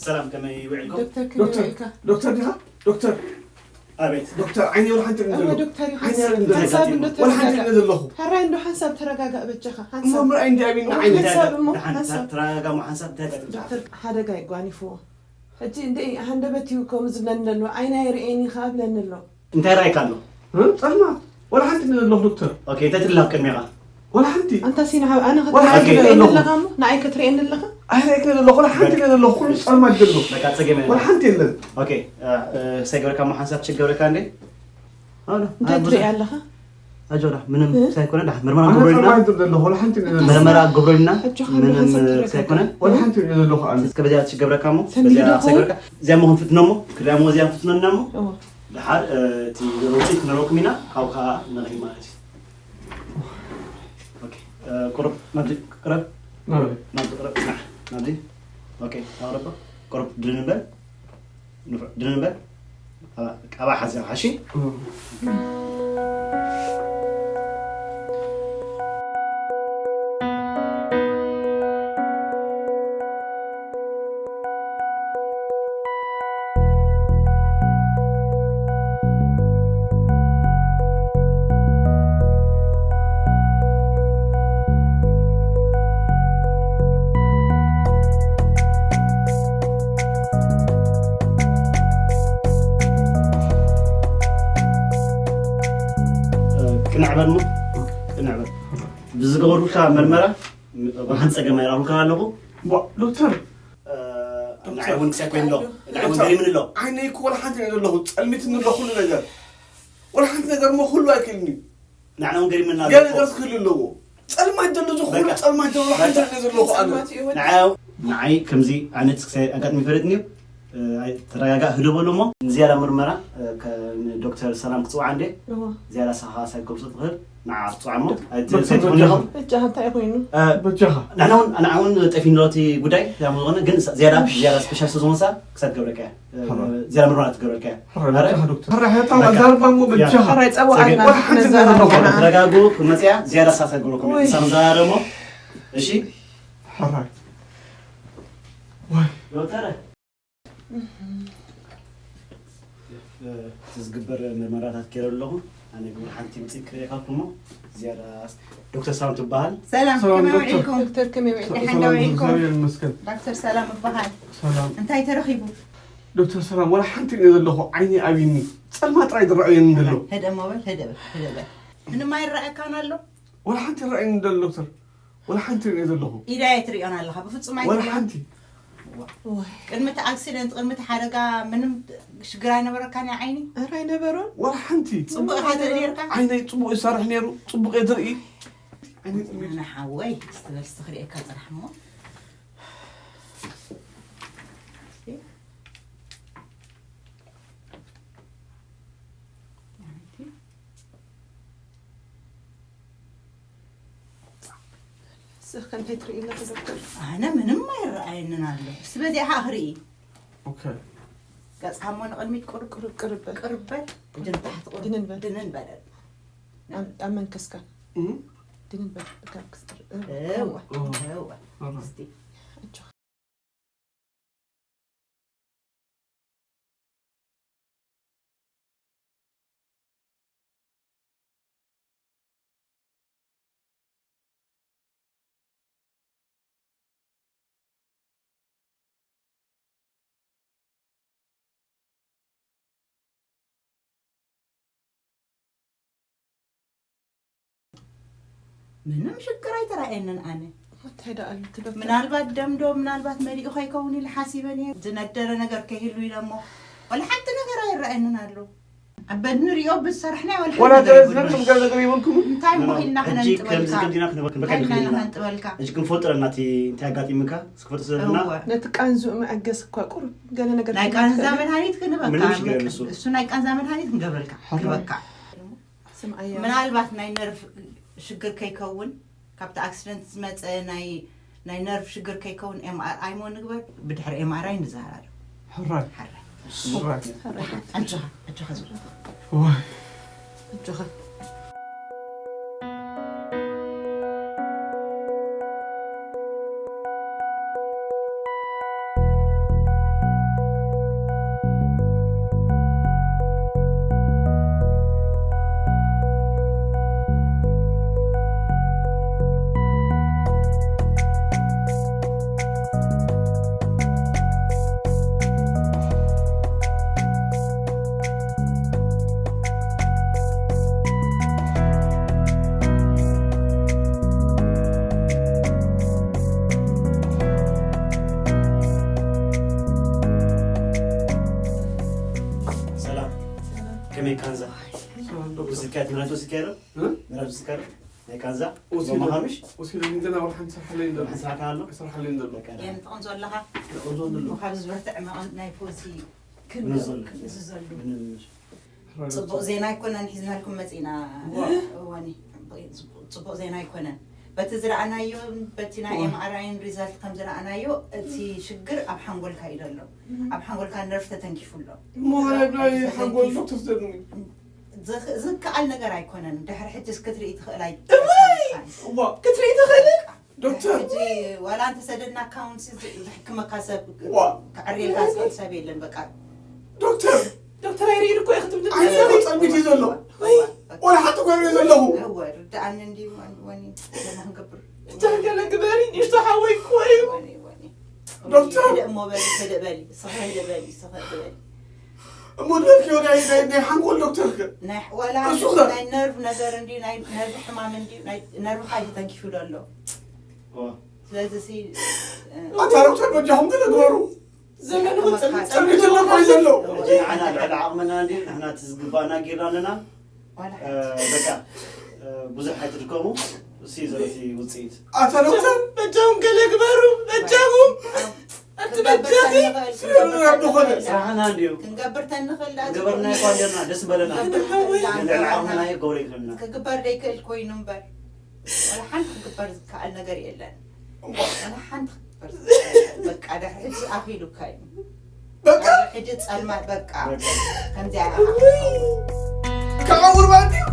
ሰላም፣ ከመይ ውዒልኩም? ዶክተር ከመይ ዶክተር ውዒልካ? ዶክተር ዲኻ ዶክተር ኣቤት። ዶክተር ዓይኒ ወላ ሓንቲ ርኢኒ እወ ዘለኹ ዶክተር እዩ ዓይኒ ሓንሳብ ርኢኒ ዘለኹ ሓንሳብ እንዶ ወላ ሓንቲ ርኢኒ ተረጋጋእ ዘለኹ ሕራይ እንዶ ሓንሳብ ተረጋጋእ በጃኻ እሞ ሓንሳብ ምርኣይ እንዲ ኣቢኒ ዓይኒ ሓንሳብ እሞ ደሓን ሓንሳብ ተረጋጋ እሞ ሓንሳብ እንታይ ኣጋጢምካ? ዶክተር ሓደጋ ይጓኒፍዎ ሕጂ እንደ ሃንደበት እዩ ከምኡ ዝብለኒ ዘሎ ዓይና ይርእየኒ ከኣ ብለኒ ኣሎ እንታይ ራእይካ ኣሎ? እ? ጸልማት ወላ ሓንቲ ርኢኒ ዘለኹ ዶክተር ኦኬ እንታይ ትድላ ቅድሚኻ? ወላ ሓንቲ ኣንታ ሲና ኣብ ኣነ ወላ ሓንቲ ክትርእየኒ ዘለኹ። ኣለኻ እሞ ንዓይ ክትርእየኒ ኣለኻ ኣይረእክኒ ዘለኹ ወላ ሓንቲ ርኢኒ ዘለኹ ኩሉ ጸልማት ዘሎ በቃ ጸገም ወላ ሓንቲ የለን ኦኬ ሳይገበረካ እሞ ሓንሳብ ችግር ገብረካ እንዴ? እንታይ ትርእየ ኣለኻ ኣጆራ ምንም ሳይኮነ ዳ ምርመራ ኣነ ግብረና ጸልማት ዘለኹ ወላ ሓንቲ ርኢኒ ዘለኹ ምርመራ ግብረና ሕጂ ምንም ከመይ ሳይኮነ ወላ ሓንቲ ርኢኒ ዘለኹ ኣነ እስከ በዚኣ ትችገረካ እሞ ሰሚሩ በዚኣ ዶ ሳይገበረካ እዚኣ መሆን ፍትኖ እሞ ክልያ እሞ እዚኣ ፍትኖና እሞ እወ ድሓር እቲ ውፅኢት ክነረኩም ኢና ካብኡ ከዓ ንርኢ ማለት እዩ ኦኬ፣ እ፣ ቁሩብ ናብዚ ቅረብ ናበይ? ናብዚ ቅረብ ና ናብዚ ኦኬ ኣቕረቦ ቁሩብ ድንን በል ንፉዕ ድንን በል ኣባ- ኣባ ሓዚኻ ሓሺ ቅንዕ በል እሞ ቅንዕ በል ብዝገበሩልካ መርመራ ብሓንቲ ፀገም ኣይረኣኹልካን ኣለኹ ዋ ዶክተር ንዓይ እውን ክሳይ ኮይኑ ኣሎ ንዓይ እውን ገሪምኒ ኣሎ ዓይነይ እኮ ወላ ሓንቲ ርኢኒ ዘለኹ ጸልሚትኒ ኣሎ ኩሉ ነገር ወላ ሓንቲ ነገር እሞ ኩሉ ኣይክእልኒ ንዓና እውን ገሪምና ገለ ኣሎ ነገር ክህሉ ኣለዎ ጸልማት ዘሎ እዚ ኩሉ በቃ። ጸልማት ዘሎ ሓንቲ ርኢኒ ዘለኹ ኣነ ንዓይ ንዓይ ከምዚ ዓይነት ክሳይ ኣጋጥሚ ይፈልጥኒ እዩ ተረጋጋእ ህዶ በሉ እሞ ንዝያዳ ምርመራ ዶክተር ሰላም ክፅውዓ እንደ ዝያዳ ሳኻ ሳይኮብሱ ትኽእል ንዓ ክትፅውዓ እሞ ኣይትኾን ኢኹም እጃ እንታይ ኮይኑ በጃኻ ንሕና እውን ንዓ እውን ጠፊንሎ እቲ ጉዳይ ያም ዝኾነ ግን ዝያዳ ዝያዳ ስፔሻል ስለዝኾንሳ ክሳብ ትገብረካ እያ ዝያዳ ምርመራ ትገብረካ እያ ሕራይ በጃኻ ዶክተር ሕራይ ሕራይ ዛርባ እሞ በጃኻ ሕራይ ፀዋዓልና ወላ ሓንቲ ነዛረብ ነገር ዘለና ተረጋጉ ክመፅያ ዝያዳ ሳሳ ይገብረኩም ወይ። ሳምዛራ ደሞ እሺ ሕራይ ወይ ዶክተር እቲ ዝግበር ምርመራታት ገይረ ኣለኹ ኣነ ግብር ሓንቲ ውፅኢት ክርእየካኩ እሞ ዝያዳ ዶክተር ሳም ትበሃል ሰላም ሰላም ከመይ ዶክተር። ውዒልኩም? ዶክተር ከመይ ውዒልካ? ደሓን ዶ ውዒልኩም? እግዚኣብሔር ይመስገን ዶክተር ሰላም እበሃል። ሰላም እንታይ ተረኺቡ? ዶክተር ሰላም ወላ ሓንቲ ርኢኒ ዘለኹ ዓይኒ ኣብይኒ ጸልማት ጥራይ ዝረኣየኒ ዘሎ ህደ እሞ በል ህደ በል ህደ በል። ምንም ኣይረኣየካን ኣሎ? ወላ ሓንቲ ይረኣየኒ ዘሎ ዶክተር ወላ ሓንቲ ርኢኒ ዘለኹ ኢዳ ኣይትሪኦን ኣለኻ ብፍጹም ወላ ኣይትሪኦን። ሓንቲ ቅድሚ እቲ ኣክሲደንት ቅድሚ እቲ ሓደጋ ምንም ሽግር ኣይነበረካን እያ ዓይኒ? ኧረ ኣይነበሮን ወላ ሓንቲ ጽቡቕ ኢኻ ተደሊርካ? ዓይነይ ጽቡቕ ይሰርሕ ነይሩ ጽቡቕ እየ ዝርኢ ዓይነይ ጽቡቕ ንሓወይ ስትበል ስትኽርእየካ ጽራሕ እሞ ስኽ እንታይ ትርኢ ኣለኺ ዶክተር ኣነ ምንም ኣይረኣየንን ኣሎ እስቲ በዚኣ ከዓ ክርኢ ኦኬ ገጽካ እሞ ንቕድሚት ቁርብ ቁርብ ቅርብ በል ቅርብ በል እጅን ታሕቲ ቁርብ ድንን በል። ድንን በለል ኣብ- ኣብ መንከስካ እም ድንን በል ካብ ክስጥር እወ እወ። እወ እወ። እስቲ እጆኻ ምንም ሽግር ኣይተራእየንን ኣነ እንታይ ደኣ ኣሎ እቲ ዶክተር ምናልባት ደምዶ ምናልባት መሊኡ ከይከውን ኢሉ ሓሲበን እየ ዝነደረ ነገር ከይህሉ ኢለ እሞ ወላ ሓንቲ ነገር ኣይረኣየንን ኣሎ ኣበ ንሪኦ ብዝሰርሕናዮ ወላ ወላ ሓንቲ ነገር ገለ የብሉን። ዝነብር ገለ ነገር ይብልኩም እንታይ እሞ ኢልና ሕጂ ከምዚ ክነንጥበልካ ከምዚና ክንበከል እንታይ ኢልና ንኽእል ኢና ክነንጥበልካ ሕጂ ክንፈልጦ ኣለና እቲ እንታይ ኣጋጢምካ ዝክፈልጦ ዘለና እወ ነቲ ቃንዝኡ መዐገስ እኳ ቁሩብ ገለ ነገር ናይ ክብለካ ቃንዛ ትኽእል። መድሃኒት ክንበካ ምንም ሽግር የለን እሱ። እሱ ናይ ቃንዛ መድሃኒት ክንገብረልካ ክንበካ ስምዓያ ምናልባት ናይ ነርፍ ሽግር ከይከውን ካብቲ ኣክሲደንት ዝመፀ ናይ ናይ ነርቭ ሽግር ከይከውን ኤምኣርኣይ ሞ ንግበር ብድሕሪ ኤምኣርኣይ ንዘራረብ ሕራይ ሓራይ ሕራይ ኣጆኻ ኣጆኻ ዝብለካ ዋይ ኣጆኻ ወሲድካዮ ዶ? እ? መድሃኒት ወሲድካዮ ዶ? ናይ ቃንዛ? ወሲደ። ሎማሃምሽ? ወሲደ፣ ግን ገና ወላ ሓንቲ ስራሕ ኣለኒ ዘሎ። ሓንቲ ስራሕ ኣሎ? ስራሕ ኣለኒ ዘሎ። በቃ፣ የን ትቕንዞ ኣለኻ? ይቕንዞ ኣሎ። እሞ ካብዚ ዝበርትዕ መቐን ናይ ፈውሲ ክንዞ ኣሎ። ክንእዝዘሉ። ምንም። ጽቡቕ ዜና ኣይኮነን ሒዝናልኩም መጺና። ዋ። እወኒ፣ ጽቡቕ ዜና ኣይኮነን። በቲ ዝረኣናዮ፣ በቲ ናይ ዋ። ኤምኣርኣይን ሪዛልት ከም ዝረኣናዮ፣ እቲ ሽግር ኣብ ሓንጎልካ እዩ ዘሎ። እም። ኣብ ሓንጎልካ ነርቭ ተተንኪፉ ኣሎ። እሞ ናይ ተተንኪፉ። ሓንጎል ዶክተር ዘድኒ። ዝኽ-፣ ዝከኣል ነገር ኣይኮነን። ድሕሪ ሕጂስ ክትርኢ ትኽእል ኣይ-፣ እዋይ! ኣይኮነን። ዋ። ክትርኢ ትኽእል? ዶክተር! ሕጂ ዋላ እንተሰደድናካ እውን ሲ-፣ ዝ-፣ ዝሕክመካ ሰብ ዋ። ክዕርየልካ ዝኽእል ሰብ የለን፣ በቃ። ዶክተር! ዶክተር ኣይርእን እኮ እየ ክትብል ዓይነ ዘለካ። እኮ ጸልሚት እዩ ዘሎ። ወይ! ወላ ሓንቲ እኮ ይርኢ ዘለኹ። እወ፣ ርድኣኒ እንድዩ፣ ወኒ፣ ወኒ፣ ገለ ክንገብር። እንታይ ገለ ግበሪ፣ ንእሽቶ ሓወይ እኮ እዩ። ወኒ፣ ወኒ። ዶክተር! ህድእ እሞ በሊ፣ ህድእ በሊ፣ ስኺ ህድእ በሊ፣ ስኺ ህድእ በሊ። እሞ ድበልክዮ ናይ፣ ናይ፣ ናይ ሓንጎል ዶክተር ከ? ናይ፣ ዋላ እሱ ከ? ናይ ነርቭ ነገር እንድዩ፣ ናይ ነርቭ ሕማም እንድዩ፣ ናይ ነርቭኻ እዩ ተንኪፉ ዘሎ። ዋ። ስለዚ ሲ፣ እ፣ ኣታ ዶክተር በጃኹም ገለ ግበሩ። ዘመኑ ክጸልም ጸልም ዘሎ እኮ እዩ ዘሎ። ሕጂ ንዓና ልዕሊ ዓቕምና እንድዩ፣ ንሕና እቲ ዝግባእና ጌርና ኣለና። ዋላ እ፣ ሓንቲ። በቃ፣ እ፣ ብዙሕ ኣይትድከሙ። እሱ እዩ ዘሎ እቲ ውጽኢት። ኣታ ዶክተር በጃኹም ገለ ግበሩ፣ በጃኹም። ኣንቲ በጃኺ። ስለ ዝረብ ዝኾነ። ስራሕና እንድዩ። ክንገብር ተንኽእል ዳ-፣ ገበርና እኮ ኣለና፣ ደስ በለና። ክንገብር ተንኽእል ዳ-፣ ልዕሊ ዓቕምና እዩ፣ ገብረ ይኽእልና። ክግበር ዘይክእል ኮይኑ እምበር። ዋላ ሓንቲ ክግበር ዝከኣል ነገር የለን። ዋላ ሓንቲ ክግበር ዝከኣል። በቃ፣ ድሕሪ ሕጂ ኣኺሉካ እዩ። በቃ። ሕጂ ጸልማት በቃ። በቃ። ከምዚኣ እያ። እውይ። ክዓውር ማለት እዩ።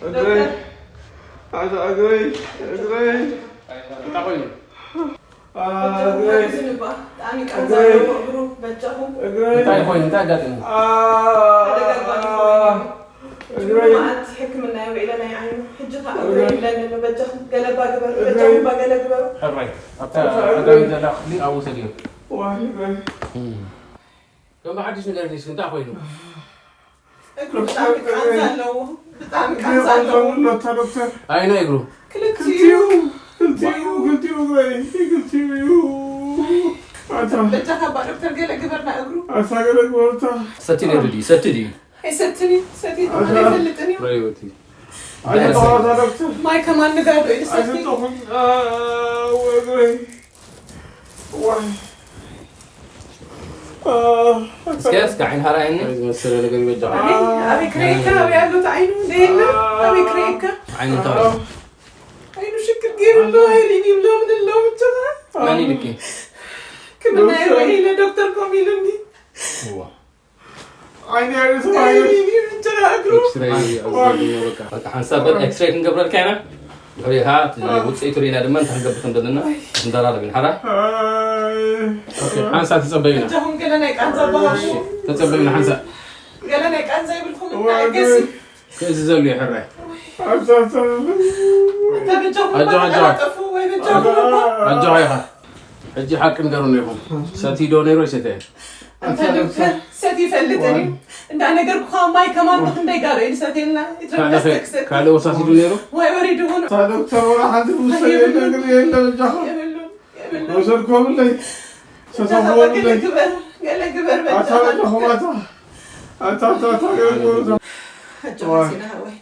እግረይ፣ ኣታ እግረይ፣ እግረይ። እንታይ ኮይኑ? አ፣ እግረይ። ብጣዕሚ ቃንዛ እግረይ። ኣለዎ እግሩ፣ በጃኹም። እግረይ። እንታይ ኮይኑ? እንታይ ኣጋጢሙ? አ፣ ሓደ ኣጋጣሚ ኮይኑ። እግረይ። መዓልቲ ሕክምና የውዒለ ናይ ዓይኑ። ሕጂ ኸኣ እግረይ። እግረይ ይብለኒ ኣሎ። በጃኹም ገለ እባ ግበሩ። እግረይ። በጃኹም እባ ገለ ግበሩ። ሕራይ፣ ኣብታ እታ እግረይ። ቀዳሚት ዘላ ክፍሊ ኣብኡ ሰጊሩ። ዋይ፣ እግረይ። እም። ከም ብሓድሽ ንገርኒ እስኪ፣ እንታይ ኮይኑ? እግሩ ብጣዕሚ ቃንዛ ኣለዎ። ብጣዕሚ እግረይ ቃንዛ ኣለዎ። ቆንጆ ኣሎ፣ እታ ዶክተር። ኣይነ እግሩ? ክልቲኡ። ክልቲኡ፣ ክልቲኡ እግረይ፣ ክልቲኡ እዩ። ኣታ። በጃኻ እባ ዶክተር ገለ ግበርና እግሩ። ኣታ ገለ ግበርታ። ሰቲ ድዩ፣ ሰቲ ድዩ? ኣይሰትን እዩ፣ ሰቲ ኣይፈልጥን እዩ። ራይ ወቲ። ኣታ ዶክተር። ማይ ከማን ንጋዶ እዩ ሰቲ። ኣይሰጠኹም። አ፣ እግረይ። ዋይ። አ፣ እስከ፣ እስከ ዓይንኻ ርኣየኒ። ዝመሰለ ነገር ይበጃ። ኣይ፣ ኣበይ ክረየካ? ኣበይ ኣሎ እቲ ዓይኑ? ደየለ? ኣበይ ክረየካ? ዓይኑ እንታይ? ዓይኑ ሽክር ገይሩ ኣሎ፣ ኣይርእን ይብሎ፣ ምን ኣሎ፣ ምቸኻ? መን ኢልኪ? ክምና ይርአ ኢለ ዶክተር ኮም ኢሉኒ። እዋ። ዓይኒ ኣይርእ ተባሂሉ። ኣይኒ፣ እንጀራ እግሩ። ኤክስሬይ ኣብ ዋ። ዘድልዮ በቃ። በቃ ሓንሳብ በል ኤክስሬይ ክንገብረልካ ኢና። ድሕሪኻ እቲ ውፅኢቱ ርኢና ድማ እንታይ ክንገብር ከም ዘለና ክንደራረብ ኢና። ሓራ? ኣይ። ኦኬ፣ ሓንሳብ ተጸበዩና። እጃኹም ገለ ናይ ቃንዛ በሃሉ። እሺ፣ ተጸበዩና ሓንሳብ። ገለ ናይ ቃንዛ ይብልኩም ዋ፣ እንታይ ገሲ? ኣይ። ክእዝዘሉ እዩ ሕራይ። ኣታ፣ ኣታ። እታ በጃኹም ኣጆ፣ ኣጆ። ቀላጠፉ ወይ በጃኹም እባ። ኣጆ ኢኻ። ሕጂ ሓቂ ንገሩኒ ኢኹም። ሰትዩ ዶ ነይሩ ኣይሰተየን? ኣንታ ዶክተር፣ ሰትዩ ይፈልጥን እዩ። እንዳነገርኩኻ ማይ ከማን ብኽንደይ ጋሎ እዩ ዝሰትየልና። ካልእ ይትረፍ ከ-፣ ተክስር። ካልእ ወሳሲዱ ነይሩ? ዋይ ወሪዱ እውን። ኣታ ዶክተር፣ ወላ ሓንቲ ዝውሰድ የብሉን። ነገር የለን፣ እጃኹም። የብሉን፣ የብሉን። ወሰድኩ የብለይ። እጃኻ ሰተኹ በቃ የብለይ። ግበር፣ ገለ ግበር በቃ። ኣታ በጃኹም፣ ኣታ። ኣታ፣ ኣታ፣ ኣታ፣ ገለ ግበር፣ ኣታ። ኣጆኻ ዋይ። ሲና ሃወይ።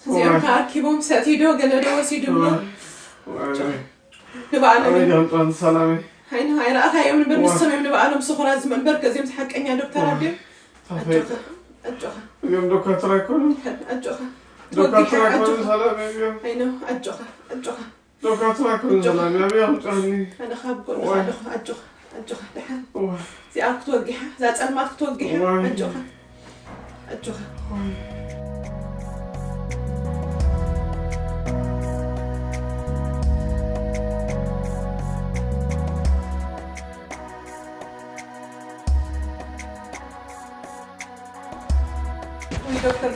እዚኦም ዋይ። ተኣኪቦም ሰትዩ ዶ ገለ ዶ ወሲዱ ብሎ። ዋይ። ዋይ። ንባዕሎም ኣበይ እዮም። ዳምጻን ሰላመይ? ኣይነ ኣይረኣኻዮም ንበር፣ ዋይ። ንሶም እዮም ንባዕሎም ስኹራት ዝመንበር፣ ከዚኦም ሓቀኛ ዶክተር ዋይ። ኣድዮም። ታፈይ። ኣጆኻ፣ ኣጆኻ። እዮም ዶካትራ ኣይኮኑን? ኣጆኻ። ዶካትራ ተወጊሓ፣ ኣይኮኑን፣ ኣጆኻ። ሰላመይ እዮም። ኣይነ፣ ኣጆኻ፣ ኣጆኻ። ዶካትራ ኣይኮኑን፣ ኣጆኻ። ሰላመይ፣ ኣበይ ኣምጻኒ? ኣነ ካብ ጎንኻ ዋይ። ኣለኹ፣ ኣጆኻ፣ ኣጆኻ፣ ደሓን። ዋይ። እዚኣ ክትወጊሓ፣ እዛ ጸልማት ክትወጊሓ፣ ዋይ። ኣጆኻ። ኣጆኻ።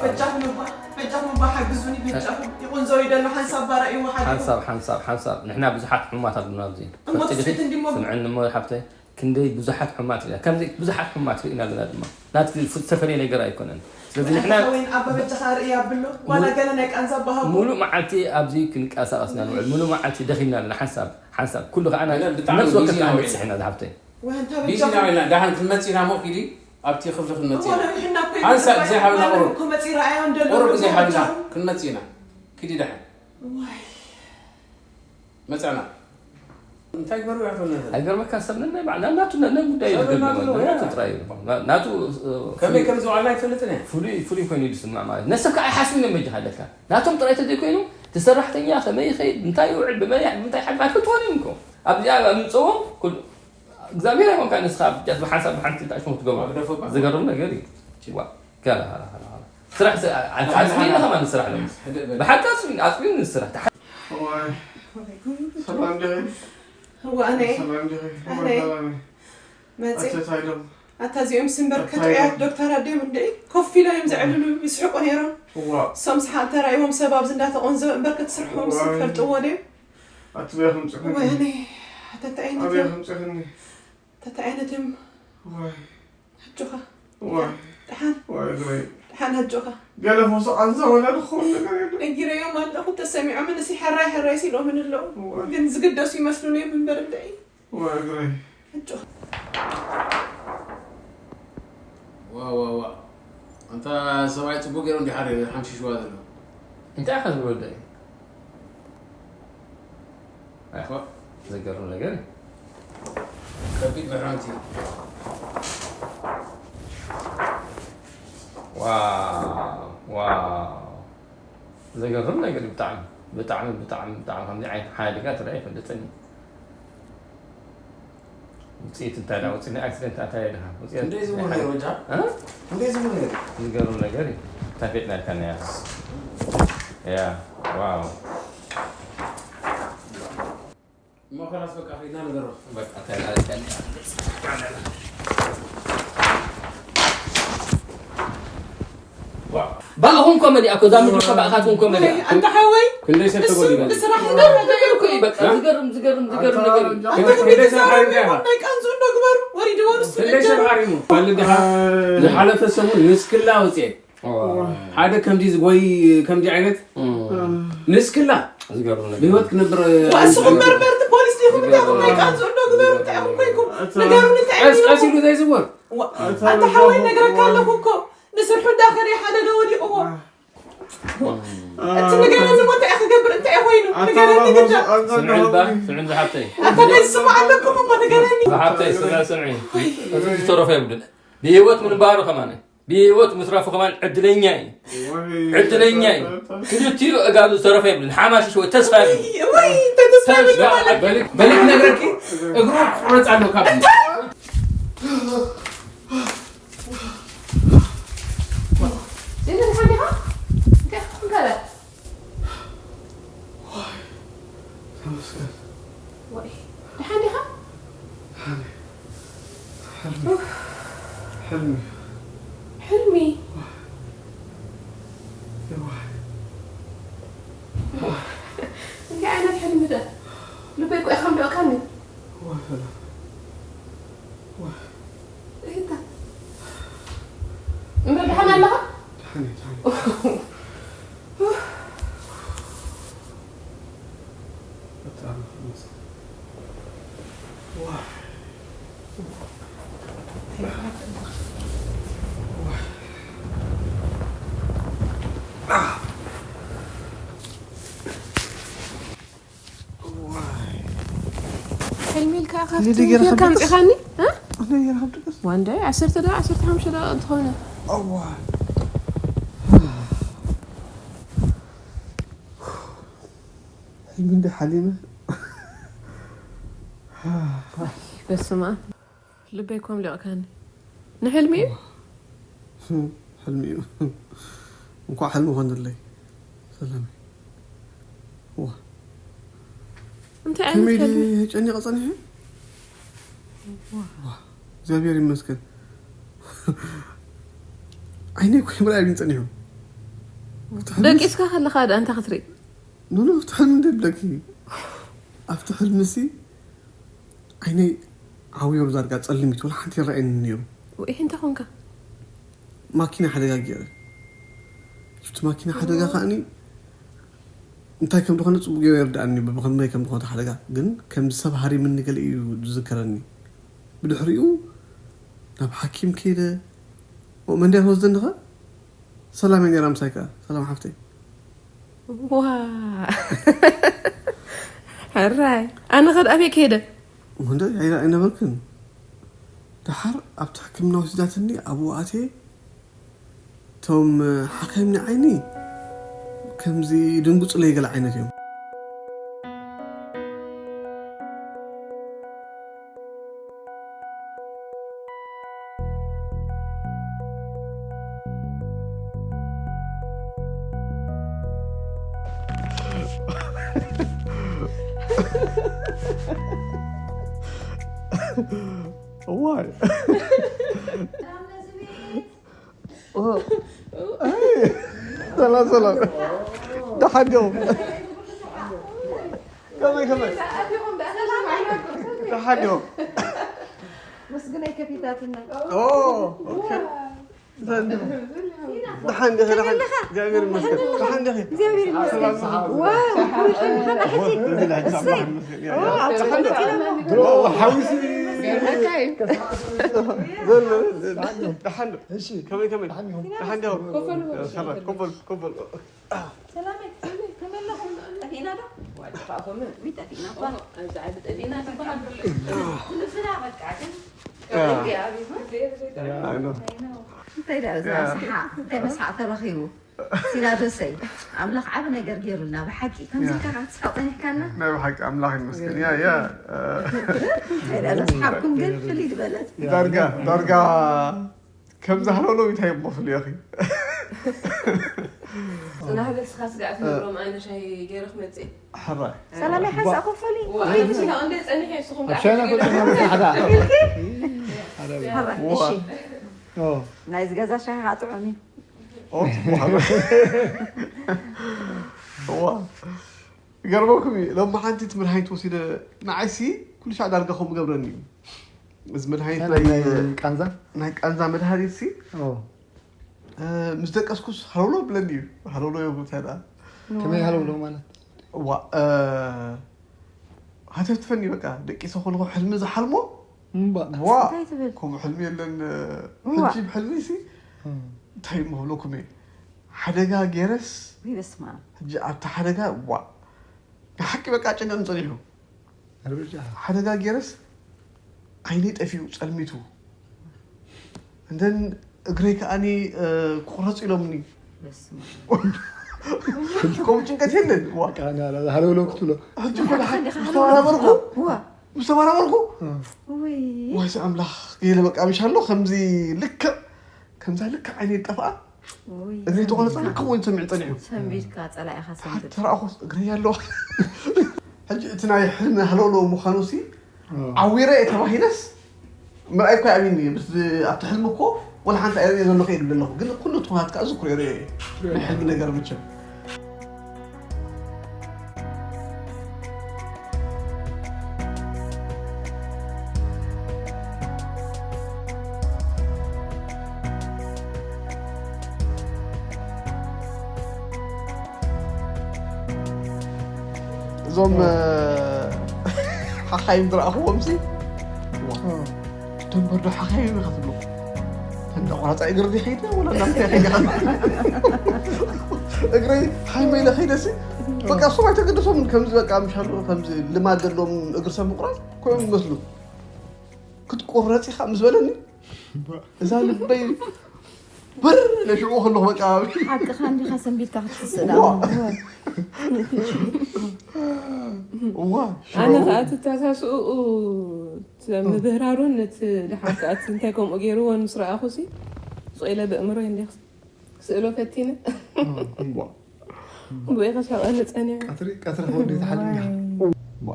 በጃኹም እባ፣ በጃኹም እባ ሓግዙኒ፣ በጃኹም። ይቑንዘው ይደሎ ሓንሳብ ባራ እዩ ሓደ። ሓንሳብ፣ ሓንሳብ፣ ሓንሳብ። ንሕና ብዙሓት ሕሙማት ኣለና ኣብዚ። እሞ ፈጺምኪ ትጽቢት እንዲሞ። ስምዕኒ እሞ ሓብተይ፣ ክንደይ ብዙሓት ሕሙማት ኢና፣ ከምዚ ብዙሓት ሕሙማት ርኢና ኣለና ድማ። ናትኪ ዝተፈለየ ነገር ኣይኮነን። ስለዚ ንሕና ሓወይን ኣባ በጃኻ ርእይ ኣብሎ፣ ዋላ ገለ ናይ ቃንዛ ኣባሃቦ። ሙሉእ መዓልቲ ኣብዚ ክንቀሳቐስ ኢና ንውዕል። ሙሉእ መዓልቲ ደኺምና ኣለና። ሓንሳብ፣ ሓንሳብ። ኩሉ ከኣ ናይ ብጣዕሚ ነፍሲ ወከፍ ቢዚ ኢና ከኣ ውዒልና። ንበጽሕ ኢና ዝሓብተይ። ወንታ ቢዚ ኢና በጃኹም። ውዒልና። ደሓን ክንመጽእ ኢና እሞ ኪዲ ኣብቲ ክፍሊ ክንመጽእ ኢና። ወላ ንሕና እኮ ሓንሳብ ይመጽእ ዘይሃብና ማለት ቁሩብ። እኮ መጺእ ረኣዮ እንደሎ ቁሩብ እኮ ዘይሃብና በጃኹም። ክንመጽእ ኢና። ኪዲ ደሓን። ዋይ። መጻና። እንታይ ግበሩ ያቶ ነበር? ኣይገርመካ ሰብ ነናይ ባዕላ ናቱ ነናይ ጉዳይ እዩ ሰብ ዝገብር ናቱ ማለት ነው፣ ናቱ ያ። ጥራይ እዩ። ና-፣ ናቱ፣ እ፣ ከመይ ፍሉይ ከም ዝውዓልና ኣይፈልጥን እየ። ፍሉይ፣ ፍሉይ ኮይኑ እዩ ዝስማዕ ማለት። ነሰብ ከኣ ኣይሓስብን እዮም በጃኻ ኣለካ። ናቶም ጥራይ ተዘይኮይኑ፣ እቲ ሰራሕተኛ ከመይ ይኸይድ፣ እንታይ ይውዕል፣ ብመን ይሕ-፣ ብምንታይ ይሓልፍ ኣይፈልጥዎን እዮም እኮ። ኣብዚኣ ምምጽእዎም ኩሉ እግዚኣብሔር ኣይኮንካ ንስኻ ብጃት ብሓንሳብ ብሓንቲ ልጣሽ ክትገብሮ። ኣብ ደፈ ባዕ። ዝገርም ነገር እዩ። ዋ፣ ጋላ፣ ጋላ፣ ጋላ፣ ጋላ። ስራሕ ስ-፣ ዓ-፣ ዓጽ-፣ ዓጽሚና ከማን ንስራሕ ሎምስ። ሕደእ በል። ብሓቂ ኣጽሚን-፣ ኣጽሚን ንስራሕ። ተሓ-፣ እዋይ። ሰላም ዲኺ? እዋ፣ ኣነ። ሰላም ዲኺ? ኣነ። እዋይ፣ ሰላም። መጺ። ኣተታይ ዶ? ኣታ እዚኦም ስምበር ኣታይ ክትዕያት ዶ? ዶክተር ኣድዮም እንድዒ ኮፍ ኢሎም እዮም ዘዕልሉ፣ ይስሕቁ ነይሮም። እዋ። እሶም ስሓ ተራእይዎም ሰብ ኣብዚ እንዳተቆንዘበ እምበር ክትስርሖም እዋ። ዝፈልጥዎ ድዮም? ኣቲ በይ ከምጽእኽኒ? ወይኔ፣ ኣታ እንታይ ዓይነት ኣበይ እዮም? ከምጽእኽኒ? ኣታ እንታይ ዓይነት እዮም? ዋይ። ኣጆኻ። ዋይ። ደሓን። ዋይ እግረይ። ደሓን ኣጆኻ። ገለ ፈሶ ቃንዛ ወላ ዝኸውን ነገር የለን። ነጊረዮም ኣለኹ፣ ተሰሚዖምን እሲ ሕራይ ሕራይ ሲሎምን ኣለዉ። ዋይ። ግን ዝግደሱ ይመስሉን እዮም እምበር እንድዒ። ዋይ እግረይ። ኣጆኻ። ዋ፣ ዋ፣ ዋ። ኣንታ ሰብኣይ ጽቡቅ ገይሩ እንዲሓደ ሓምሽሽዋ ዘሎ። እንታይ ኢኻ ዝብሎ ደይ? ኣይ፣ ዋ። ዘገርም ነገር እዩ። ከቢድ መሕረምቲ። ዋው፣ ዋው። ዘገርም ነገር እዩ ብጣዕሚ፣ ብጣዕሚ፣ ብጣዕሚ፣ ብጣዕሚ። ከምዚ ዓይነት ሓደጋ ተራእየ ኣይፈልጥን እዩ። ውፅኢት እንታይ ዳ ውፅኢት ናይ ኣክሲደንት እንታይ ዳ ውፅኢት ክንደይ ዝብሉ ናይ ነይሩ ወጃ? እ? ክንደይ ዝብሉ ነይሩ? ዝገርም ነገር እዩ። ታፌጥ ናይ ካናያ። ያ፣ ዋው። እሞ ኸላስ በቃ ኸይድና ንገሮ። በቃ እንታይ ማለት ያለ? ባእኹም ኮመዲ ኣኮ፣ እዛ ምድሪ እኮ ባእኻትኩም ኮመዲ እያ። ኣንታ ሓወይ፣ ክንደይ ሰብ እሱ ተጎዲሉ? ንስራሕ እንዳረገ እኮ እዩ፣ በቃ፣ እ? ዝገርም፣ ዝገርም፣ ዝገርም ነገር እዩ። ኣንታ ክንደይ ሰብ ሓሪምካ ኢኻ? ናይ ቃንዙ እንዶ ግበሩ፣ ወሪድዎ ንሱ ክንደይ ሰብ እጀ። ሓሪሙ? ካልእ ድኻ? ዝሓለፈ ሰሙን ንስክላ ኣውፅኤ። ዋ። ሓደ ከምዚ ዝጎይ፣ ከምዚ ዓይነት እም። ንስክላ ዝገርም ነገር። ብህይወት ክነብር፣ ዋ፣ ንስኹም መርመርቲ ፖሊስ ዲኹም? እንታይ ኢኹም ናይ ቃንዙ እንዶ ግበሩ? እንታይ ኢኹም ኮይንኩም? ንገሩኒ፣ እንታይ ቀስ፣ እዩ? ቀስ ኢሉ ዘይዝወር። ዋ፣ ኣታ ሓወይ ነግረካ ኣለኹ እኮ። ንስርሑ እንዳኸደ ሓደ ዶ ወዲቕዎ? እቲ ንገረኒ እሞ እንታይ ክገብር እንታይ ኮይኑ? ኣታ ንገረኒ ግዳ። ስምዒ እባ፣ ስምዒ ዝሓብተይ። ኣታ እንታይ ዝስማዕ ኣለኩም እሞ ንገረኒ። ዝሓብተይ፣ ስምዒ፣ ስምዒ። እዚ ዝተረፈ የብሉን። ብህይወት ምንባሩ ከማን፣ ብህይወት ምትራፉ ከማን ዕድለኛ እዩ። ዕድለኛ እዩ። ክልቲኡ ኣእጋሩ ዝተረፈ የብሉን። ሓማሽሽ ወይ ተስፋ የብሉን። ወይ፣ እንታይ ተስፋ የብሉን ማለት? በሊክ፣ በሊክ ነግረኪ፣ እግሩ ክቁረጽ ኣለዎ ካብ ዜና ደሓን ዲኻ? እንታይ ክትንከረ? ዋይ፣ ተመስገን። ወይ፣ ደሓን ዲኻ? ደሓን እየ። ሕልሚ። ኡፍ። ሕልሚ። ሕልሚ? ዋይ። ዋይ። እንታይ ዓይነት ሕልሚ ደ? ልበይ እኮ ኢኻ ምደቕካኒ። ዋይ፣ ሰላም። ዋይ። እታ። እምበር ደሓን ኣለኻ? ደሓን እየ፣ ደሓን እየ። በጣም ይመስገን። ዋይ። ዋይ። ሕልሚ ኢልካ ካብቲ እዚ ነገር ፊርካ ከብድስ? ኣምፂኻኒ? እ? እዚ ነገር ከብድስ? ዋንዳይ ዓሰርተ ደቂቃ፣ ዓሰርተ ሓሙሽተ ደቂቃ እንተኾነ። እዋ። ሕልሚ እንደ ሓሊመ። በስመ ኣብ። ልበይ ኮም ሊቕካኒ። ንሕልሚ እዩ? ህም፣ ሕልሚ እዩ። እንኳዕ ሕልሚ ኾነለይ። ሰላም። ዋ። እንታይ ዓይነት ከመይ ሕልሚ? ድየ ጨኒቐ ጸኒሐ? ዋ። ዋ። እግዚኣብሔር ይመስገን። ዓይነይ እኮ ይምርኣይ ጸኒሑ። ደቂስካ ከለኻ ደኣ እንታይ ክትርኢ? ኖ ኖ፣ እቲ ሕልሚ እንደ ብለኪ፣ ኣብቲ ሕልሚ ሲ ዓይነይ ዓውዮር ዳርጋ ጸልሚት፣ ወላ ሓንቲ ይረኣየኒ ነይሩ። ውይ፣ እንታይ ኮንካ? ማኪና ሓደጋ ገይረ። እቲ ማኪና ሓደጋ ከኣኒ እንታይ ከም ዝኾነ ጽቡቅ ገይሩ ይርዳእኒ፣ ብኸመይ ከም ዝኾነ ሓደጋ። ግን ከም ሰብ ሃሪምኒ ገለ እዩ ዝዝከረኒ። ብድሕሪኡ ናብ ሓኪም ከይደ። ኦ፣ መንድያ ትወስደኒ ኸ? ሰላም እያ ነይራ ምሳይ ከኣ። ሰላም ሓፍተይ። ዋ። ሕራይ። ኣነ ኸድ ኣበይ ከይደ? ወንደ ኣይራ ኣይነበርክን። ደሓር ኣብቲ ሕክምና ወሲዳትኒ፣ ኣብኡ ኣትየ። እቶም ሓካይም ንዓይኒ ከምዚ ድንጉጽለይ ገለ ዓይነት እዮም። Why? ሰላም ሰላም። ደሓን ዲኹም? ከመይ ከመይ? ደሓን ዲኹም? ምስግናይ ከፊታትና። ኦ፣ ኦኬ። ደሓን ዲኺ? ደሓን። ከመይ ኣለኻ? እግዚኣብሔር ይመስገን። ከመይ ኣለኻ? ደሓን ዲኺ? እግዚኣብሔር ይመስገን። ሰላም። ዋው፣ ኩሉ ከመይ ከመይ ሕጂ? እሰይ። ዋ፣ ሓዊሲ። ዘሎ፣ ደሓን ዶ? እሺ። ከመይ ከመይ? ደሓን ዲኹም? ደሓን ዲኹም? ኮፈሉ። ሰላም፣ ኮፈሉ፣ ኮፈሉ። ሰላመይ፣ ከመይ ኣለኹም? ጠፊእና ዶ? ዋይ፣ ጠፋእኹም? ሚ ጠፊእና እኳ። ኣብዚ ዓዲ ጠፊእና ዝበሃል ብሎ። ፍልፍላ በቃ፣ ግን ከመይ ኣቢኹም? ኣይ፣ ኖ። እንታይ ደኣ እዛ ሰሓቕ? እንታይ መስሓቕ ተረኺቡ? ሲናዶሰይ፣ ኣምላኽ ዓቢ ነገር ገይሩልና፣ ብሓቂ። ከምዚ ኢልካ ካብ ትስሕቕ ጸኒሕካና? ናይ ብሓቂ ኣምላኽ ይመስገን። ያ፣ ያ፣ እ፣ እንታይ ደኣ እዛ ሰሓቕኩም ግን ፍልይ ዝበለት? ዳርጋ፣ ዳርጋ ከምዛ ሃለውለው እንታይ እሞ ፍልዮኺ? ጽናሕ በል፣ ስኻ ስጋዕ ትነግሮም፣ ኣነ ሻሂ ገይረ ክመጽእ። ሕራይ። ሰላም፣ ይሓንሳእ ኮፈሊ። ዋ፣ ኣነ ብስኻ እንደ ጸኒሐ፣ ንስኹም ኣብ ከኣ ሻሂ ትነግሩ። ናፈጥና መሳሕዳ። ኢልኪ? ሕራይ፣ ዋ። እሺ። ኦ። ናይዚ ገዛ ሻሂ ከዓ ጥዑም እዩ። ኦ፣ ጽቡቕ። ዋ። ይገርመኩም እዩ፣ ሎሚ ሓንቲ እቲ መድሃኒት ወሲደ፣ ንዓይሲ ኩሉ ሻዕ ዳርጋ ከምኡ ገብረኒ እዩ። እዚ መድሃኒት እንታይ፣ ናይ ናይ ቃንዛ? ናይ ቃንዛ መድሃኒት ሲ፣ ኦ። እ፣ ምስ ደቀስኩስ ሃለውለው ብለኒ እዩ። ሃለውለው ይብሉ እንታይ ደኣ? ከመይ ሃለውለው ማለት? ዋ፣ እ፣ ሃተፍትፈኒ በቃ፣ ደቂሰ ከለኹ ሕልሚ ዝሓልሞ፣ እምባ። ዋ፣ እንታይ ትብል? ከምኡ ሕልሚ የለን። እዋ። ሕጂ ብሕልሚ ሲ፣ እም። እንታይ እሞ ክብለኩም እየ? ሓደጋ ገይረስ፣ ውይ፣ በስመ ኣብ። ሕጂ ኣብቲ ሓደጋ፣ ዋ፣ ንሓቂ በቃ ጨንቀኒ ጸኒሑ። ኣርብጫ። ሓደጋ ገይረስ ዓይነይ ጠፊኡ፣ ጸልሚቱ። እንደን እግረይ ከኣኒ፣ እ፣ ክቑረጽ ኢሎምኒ። በስመ ኣብ። ከምኡ ጭንቀት የለን። ዋ። በቃ፣ ና፣ ና፣ ሃለውለው ክትብሎ። ሕጂ እኮ ደሓን ምስ ተባራበርኩ፣ ዋ። ምስ ተባራበርኩ፣ እ። ውይ። ዋይሲ ኣምላኽ፣ ገለ በቃ፣ ምሻሎ ከምዚ ልክዕ፣ ከምዛ ልክዕ ዓይነይ ጠፍኣ። ውይ። እግረይ ተቖረጸ፣ ልክዕ ኮይኑ ሰሚዑ ጸኒሑ። ሰንቢድካ፣ ጸላኢኻ ሰንብድ። ተረኣኹስ እግረይ ኣሎ። ሕጂ እቲ ናይ ሕልሚ ሃለውለው ምዃኑ ሲ፣ እ። ዓዊረ እየ ተባሂለስ፣ ምርኣይ እኮ ኣብዩኒ፣ ምስ ኣብቲ ሕልሚ እኮ ወላ ሓንቲ ኣይርእየ ዘለኹ እየ ዝብል ዘለኹ። ግን ኩሉ ትኹናት ከኣ ዝክሮ ይርእዮ እየ። ናይ ሕልሚ ነገር መቸም። እዞም፣ እ፣ ሓኻይም ዝረኣኽዎም ሲ፣ እ። ደንበር ዶ ሓኻይም ኢኻ ትብሎ? እንዳ ቆራጻ እግሪ ዶ ኸይደ ወላ እንዳ ምንታይ ኸይደ? እግረይ ሓይመ ኢለ ኸይደ ሲ፣ በቃ እሶም ኣይተገደሶምን። ከምዚ በቃ ምሻሉ ከምዚ ልማድ ዘለዎም እግሪ ሰብ ምቁራጽ ኮይኖም ይመስሉ። ክትቁረጽ ኢኻ ምስ በለኒ፣ እዛ ልበይ ብር ኢለ ሽዑ ከለኹ በቃ። ሓቅኻ እንዲኻ ሰንቢድካ ክትስእ ዋ። ደኣ። እዋ፣ ኣነ ሽዑ ከኣ ትተሳስኡ፣ እቲ ምብህራሩን እቲ ደሓር ከኣ እቲ እንታይ ከምኡ ገይርዎ ምስ ረኣኹሲ፣ ስቕ ኢለ ብእምሮይ እንዲየ ክስእሎ ፈቲነ። እዋ። ብወይ ከሻቐኒ ጸኒሑ። ቀትሪ፣ ቀትሪ ክወዲ ተሓልም ኢኻ።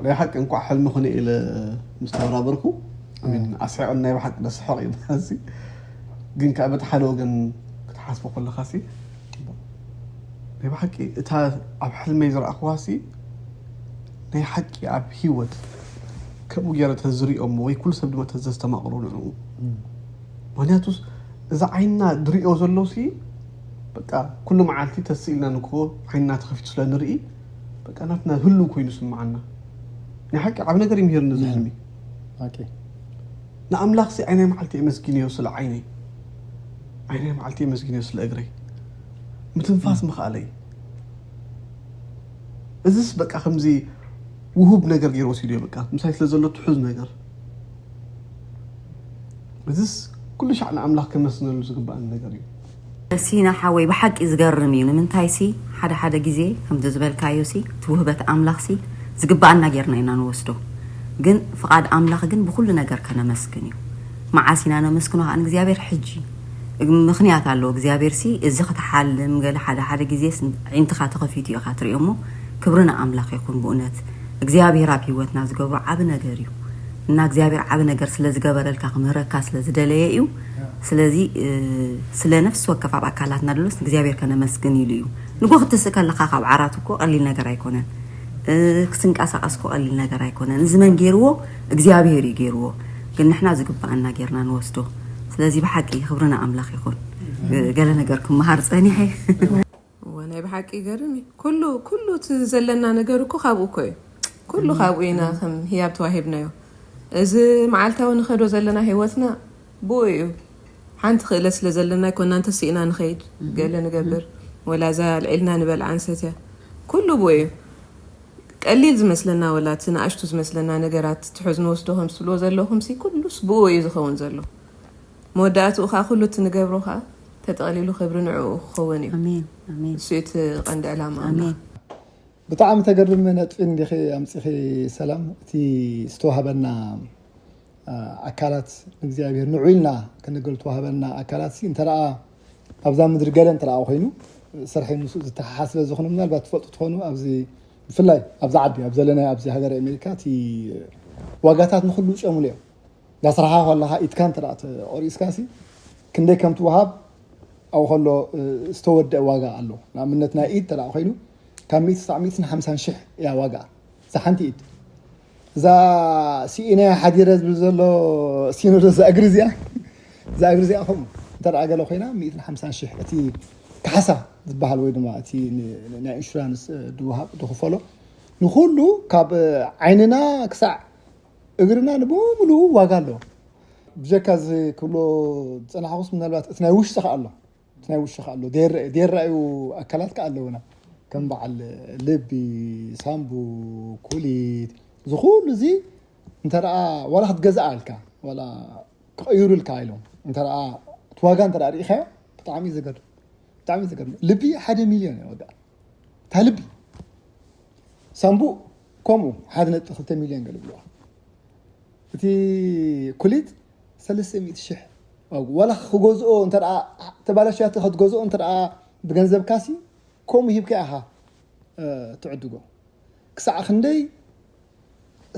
ናይ ሓቂ እንኳዕ ሕልሚ ኾነ ኢለ ምስ ተበራበርኩ፣ ኣሜን፣ ኣስሒቕን ናይ ብሓቂ ደስ ሕቕ እዩ። ግን ከኣ በቲ ሓደ ወገን ክትሓስቦ ከለኻሲ፣ ናይ ብሓቂ እታ ኣብ ሕልመይ ዝረኣኽዋሲ ናይ ሓቂ ኣብ ህይወት ከምኡ ገይረ ተዝሪኦሞ ወይ ኩሉ ሰብ ድማ ተዘስተማቕሮ ንዕኡ። ምክንያቱስ እዛ ዓይንና ድሪኦ ዘሎሲ በቃ ኩሉ መዓልቲ ተስኢልና ንኮ ዓይንና ተኸፊቱ ስለ ንርኢ በቃ ናትና ህሉ ኮይኑ ስምዓና። ናይ ሓቂ ዓብ ነገር ይምህርኒ እዚ ሕልሚ። ንኣምላኽሲ ዓይናይ መዓልቲ የመስግንዮ ስለ ዓይነይ፣ ዓይናይ መዓልቲ የመስግንዮ ስለ እግረይ፣ ምትንፋስ ምኽኣለይ። እዚስ በቃ ከምዚ ውሁብ ነገር ገይሩ ወሲድዮ በቃ ምሳይ ስለ ዘሎ ትሑዝ ነገር። እዚስ ኩሉ ሻዕ ንኣምላኽ ከመስነሉ ዝግባኣኒ ነገር እዩ። ሲና ሓወይ ብሓቂ ዝገርም እዩ። ንምንታይ ሲ ሓደ ሓደ ግዜ ከምዚ ዝበልካዮ ሲ እቲ ውህበት ኣምላኽ ሲ ዝግባኣና ጌርና ኢና ንወስዶ። ግን ፍቓድ ኣምላኽ ግን ብኩሉ ነገር ከነመስግን እዩ። መዓስ ኢና ነመስግኖ ከዓ ንእግዚኣብሔር? ሕጂ። ምኽንያት ኣለዎ እግዚኣብሔር ሲ እዚ ክትሓልም ገለ ሓደ ሓደ ግዜ ዒንትኻ ተኸፊቱ ኢኻ ትሪኦ እሞ ክብሪ ንኣምላኽ ይኹን። ብእውነት እግዚኣብሔር ኣብ ህይወትና ዝገብሮ ዓቢ ነገር እዩ። እና እግዚኣብሔር ዓቢ ነገር ስለ ዝገበረልካ ክምህረካ ስለ ዝደለየ እዩ። ስለዚ ስለ ነፍሲ ወከፍ ኣብ ኣካላትና ደሎስ ንእግዚኣብሔር ከነመስግን ኢሉ እዩ። ንጎ ክትስእ ከለኻ ካብ ዓራት እኮ ቀሊል ነገር ኣይኮነን። ክትንቀሳቀስ እኮ ቀሊል ነገር ኣይኮነን። እዚ መን ገይርዎ? እግዚኣብሔር እዩ ገይርዎ። ግን ንሕና ዝግባኣና ጌርና ንወስዶ። ስለዚ ብሓቂ ክብሪ ንኣምላኽ ይኹን። ገለ ነገር ክመሃር ጸኒሐ። እወ ናይ ብሓቂ ይገርም እዩ። ኩሉ ኩሉ እቲ ዘለና ነገር እኮ ካብኡ እኮ እዩ። ኩሉ ካብኡ ኢና ከም ህያብ ተዋሂብናዮ። እዚ መዓልታዊ ንኸዶ ዘለና ህይወትና ብኡ እዩ። ሓንቲ ክእለት ስለ ዘለና ኣይኮና እንተስኢና ንኸይድ ገለ ንገብር ወላ እዛ ልዒልና ንበልዓ ንሰትያ ኩሉ ብኡ እዩ። ቀሊል ዝመስለና ወላ እቲ ንኣሽቱ ዝመስለና ነገራት ትሑዝ ንወስዶ ከም ትብልዎ ዘለኹም ሲ ኩሉስ ብኡ እዩ ዝኸውን ዘሎ። መወዳእትኡ ከዓ ኩሉ እቲ ንገብሮ ከዓ ተጠቕሊሉ ክብሪ ንዕኡ ክኸውን እዩ። ኣሜን ኣሜን። እሱ እቲ ቀንዲ ዕላማ ኣምላኽ። ኣሜን። ብጣዕሚ ተገርም ነጥቢ እንዲኺ ኣምፂኺ ሰላም። እቲ ዝተዋህበና ኣካላት ንእግዚኣብሔር ንዑ ኢልና ከነገል ተዋህበና ኣካላት ሲ እንተረኣ ኣብዛ ምድሪ ገለ እንተረኣ ኮይኑ ስርሐይ ምስኡ ዝተሓሓዝ ስለ ዝኾነ ምናልባት ትፈልጡ ትኾኑ ኣብዚ ብፍላይ ኣብዛ ዓዲ ኣብ ዘለናዮ ኣብዚ ሃገር ኣሜሪካ እቲ ዋጋታት ንኩሉ ጨምሉ እዮም። ዳስራሓ ከለኻ ኢድካ እንተ ተቆሪስካ ሲ ክንደይ ከም ትወሃብ ኣብኡ ከሎ ዝተወደአ ዋጋ ኣሎ። ንኣብነት ናይ ኢድ ተደኣ ኮይኑ ካብ ሚእቲ ክሳዕ ሚእትን ሓምሳን ሽሕ እያ ዋጋ እዛ ሓንቲ ኢድ። እዛ ሲኢነ ሓዲረ ዝብል ዘሎ ሲኖዶ እዛ እግሪ እዚኣ እዛ እግሪ እዚኣ ከምኡ እንተ ገለ ኮይና ሚእትን ሓምሳን ሽሕ እቲ ካሕሳ ዝበሃል ወይ ድማ እቲ ናይ ኢንሹራንስ ድወሃብ ድኽፈሎ ንኩሉ ካብ ዓይንና ክሳዕ እግርና ንብሙሉኡ ዋጋ ኣለዎ። ብጀካ እዚ ክብሎ ዝፀናሕኩስ ምናልባት እቲ ናይ ውሽጢ ከዓ ኣሎ እቲ ናይ ውሽጢ ከዓ ኣሎ ዴራ እዩ ኣካላት ከዓ ኣለውና ከም በዓል ልቢ ሳምቡ ኩሊት ዝኩሉ እዚ እንተ ደኣ ዋላ ክትገዝኣ ኢልካ ዋላ ክቐይሩልካ ኢሎም እንተ ደኣ እቲ ዋጋ እንተ ደኣ ርኢኻዮ ብጣዕሚ እዩ ዘገርም ብጣዕሚ እዩ ዘገርም ልቢ ሓደ ሚልዮን እያ ዋጋ እታ ልቢ ሳምቡእ ከምኡ ሓደ ነጥቢ ክልተ ሚልዮን ገለ ብልዋ እቲ ኩሊት ሰለስተ ሚእቲ ሽሕ ዋላ ክገዝኦ እንተ ተባላሽያቶ ክትገዝኦ እንተ ብገንዘብካሲ ከምኡ ሂብካ ኢኻ ትዕድጎ ክሳዕ ክንደይ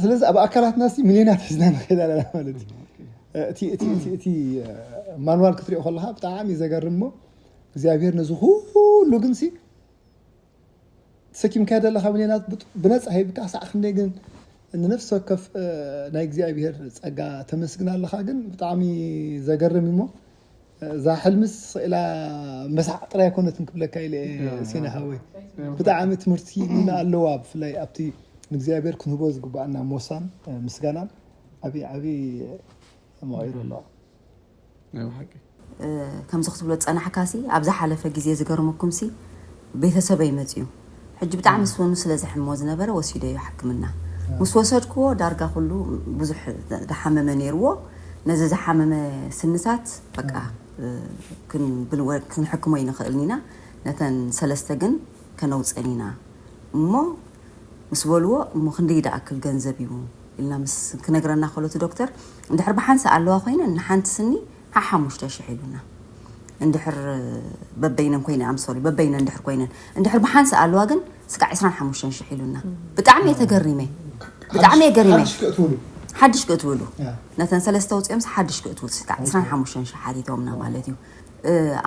ስለዚ ኣብ ኣካላትና ሲ ሚልዮናት ሒዝና ንኸይድ ኣለና ማለት እዩ እቲ ማንዋል ክትሪኦ ከለካ ብጣዕሚ ዘገርም ሞ እግዚኣብሔር ነዚ ኩሉ ግን ሲ ተሰኪምካዮ ዘለኻ ሚልዮናት ብነፃ ሂብካ ሳዕ ክንደይ ግን ንነፍሲ ወከፍ ናይ እግዚኣብሔር ፀጋ ተመስግን ኣለኻ ግን ብጣዕሚ ዘገርም እሞ እዛ ሕልምስ ስኢላ መሳዕ ጥራይ ኣይኮነትን ክብለካ ኢለ ሲና ሓወይ ብጣዕሚ ትምህርቲ ኢና ኣለዋ ብፍላይ ኣብቲ ንእግዚኣብሔር ክንህቦ ዝግባኣና ሞሳን ምስጋናን ዓብይ ዓብይ መዋይሮ ኣለዋ ናይ ብሓቂ ከምዚ ክትብሎ ዝፀናሕካ ሲ ኣብ ዝሓለፈ ግዜ ዝገርመኩም ሲ ቤተሰበይ መፅዩ ሕጂ ብጣዕሚ ስወኑ ስለ ዝሕሞ ዝነበረ ወሲደዮ ሕክምና ምስ ወሰድክዎ ዳርጋ ኩሉ ብዙሕ ዝሓመመ ነይርዎ ነዚ ዝሓመመ ስንሳት በቃ ክንሕክሞ ይንኽእልን ኢና ነተን ሰለስተ ግን ከነውፀን ኢና እሞ ምስ በልዎ እሞ ክንደይ ደኣክል ገንዘብ እዩ ኢልና ምስ ክነግረና ከሎ እቲ ዶክተር እንድሕር ብሓንሳእ ኣለዋ ኮይነን ንሓንቲ ስኒ ሓሓሙሽተ ሽሕ ኢሉና እንድሕር በበይነን ኮይነ ኣምሶሪ በበይነን እንድሕር ኮይነን እንድሕር ብሓንሳእ ኣለዋ ግን ስጋዕ ዕስራን ሓሙሽተን ሽሕ ኢሉና ብጣዕሚ እየ ተገሪመ ብጣዕሚ እየ ገሪመ ሓድሽ ክእትውሉ ሓድሽ ክእትውሉ ነተን ሰለስተ ውፅኦም ሓድሽ ክእትውሉ ስጋዕ ዕስራን ሓሙሽተን ሽሕ ሓቲቶምና ማለት እዩ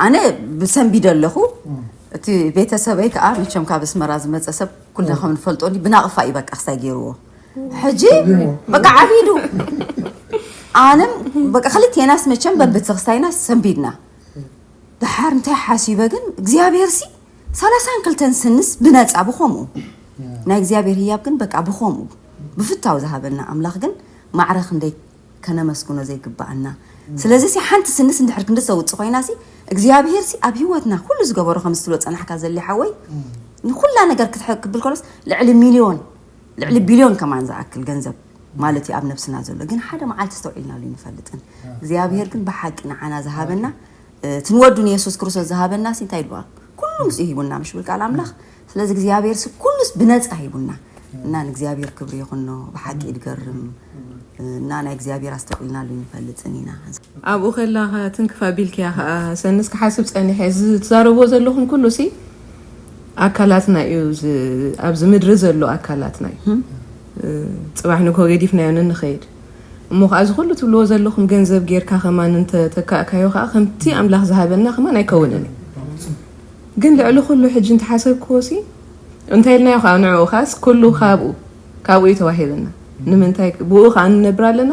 ኣነ ብሰንቢደ ኣለኹ። እቲ ቤተሰበይ ከዓ መቸም ካብ ኣስመራ ዝመፀ ሰብ ኩልና ከም ንፈልጦ ብናቕፋ እዩ በቃ ክስታይ ገይርዎ። ሕጂ በቃ ዓቢዱ ኣነም በቃ ክልቴናስ መቸም በብቲ ክስታይና ሰንቢድና። ድሓር እንታይ ሓሲበ ግን እግዚኣብሔር ሲ ሰላሳን ክልተን ስንስ ብነፃ ብኸምኡ ናይ እግዚኣብሔር ህያብ ግን በቃ ብኸምኡ ብፍታው ዝሃበና ኣምላኽ ግን ማዕረ ክንደይ ከነመስግኖ ዘይግባኣና። ስለዚ ሲ ሓንቲ ስንስ እንድሕር ክንዲ ዘውፅእ ኮይና ሲ እግዚኣብሔር ሲ ኣብ ህይወትና ኩሉ ዝገበሮ ከም ዝትሎ ፀናሕካ ዘሊ ሓወይ ንኩላ ነገር ክትሕክብል ከሎስ ልዕሊ ሚልዮን ልዕሊ ቢልዮን ከማን ዝኣክል ገንዘብ ማለት እዩ ኣብ ነብስና ዘሎ ግን ሓደ መዓልቲ ዝተውዒልናሉ ይንፈልጥን እግዚኣብሔር ግን ብሓቂ ንዓና ዝሃበና ትንወዱ ንየሱስ ክርስቶስ ዝሃበና ሲ እንታይ ይልዋ ኩሉ ምስኡ ሂቡና ምሽ ብል ቃል ኣምላኽ ስለዚ እግዚኣብሔር ሲ ኩሉስ ብነፃ ሂቡና እና ንእግዚኣብሔር ክብሪ ይኹኖ ብሓቂ ይድገርም እና ናይ እግዚኣብሔር ኣስተውዒልናሉ ይንፈልጥን ኢና ኣብኡ ከላ ትንክፍ ኣቢልክያ ከዓ ሰንስ ክሓስብ ፀኒሐ እዚ ትዛረብዎ ዘለኹም ኩሉ ሲ ኣካላትና እዩ ኣብዚ ምድሪ ዘሎ ኣካላትና እዩ ፅባሕ ንግሆ ገዲፍናዮ ንንኸይድ እሞ ከዓ እዚ ኩሉ ትብልዎ ዘለኹም ገንዘብ ጌርካ ከማን እንተተካእካዮ ከዓ ከምቲ ኣምላኽ ዝሃበና ከማን ኣይከውንን እዩ ግን ልዕሊ ኩሉ ሕጂ እንተሓሰብክዎ ሲ እንታይ ኢልናዮ ከዓ ንዕኡ ከዓስ ኩሉ ካብኡ ካብኡ እዩ ተዋሂብና ንምንታይ ብኡ ከዓ ንነብር ኣለና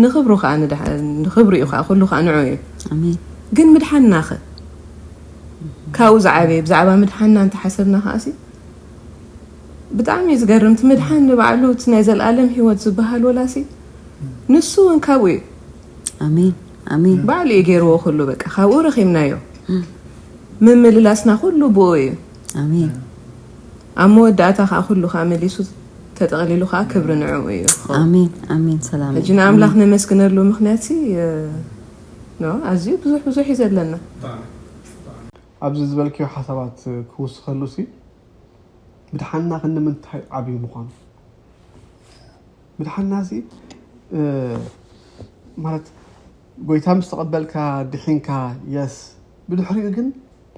ንኽብሩ ከዓ ንድሓ- ንኽብሩ እዩ ከዓ ኩሉ ከዓ ንዑ እዩ ኣሜን። ግን ምድሓንና ኸ ካብኡ ዝዓበየ ብዛዕባ ምድሓንና እንተሓሰብና ከዓ ሲ ብጣዕሚ እዩ ዝገርም እቲ ምድሓን ንባዕሉ እቲ ናይ ዘለኣለም ህይወት ዝበሃል ወላ ሲ ንሱ እውን ካብኡ እዩ ኣሜን። ኣሜን። ባዕሉ እዩ ገይርዎ ኩሉ በቃ ካብኡ ረኺብናዮ ምምልላስና ኩሉ ብኡ እዩ ኣሜን። ኣብ መወዳእታ ከዓ ኩሉ ከዓ መሊሱ ተጠቕሊሉ ከዓ ክብሪ ንዕኡ እዩ ኣሜን። ኣሜን። ሰላም። ሕጂ ንኣምላኽ ነመስግነሉ ምክንያት ሲ ኖ ኣዝዩ ብዙሕ ብዙሕ እዩ ዘለና ኣብዚ ዝበልክዮ ሓሳባት ክውስኸሉ ሲ ምድሓንና ክንምንታይ ዓብዩ ምዃኑ ምድሓንና ሲ ማለት ጎይታ ምስ ተቐበልካ ድሒንካ የስ ብድሕሪኡ ግን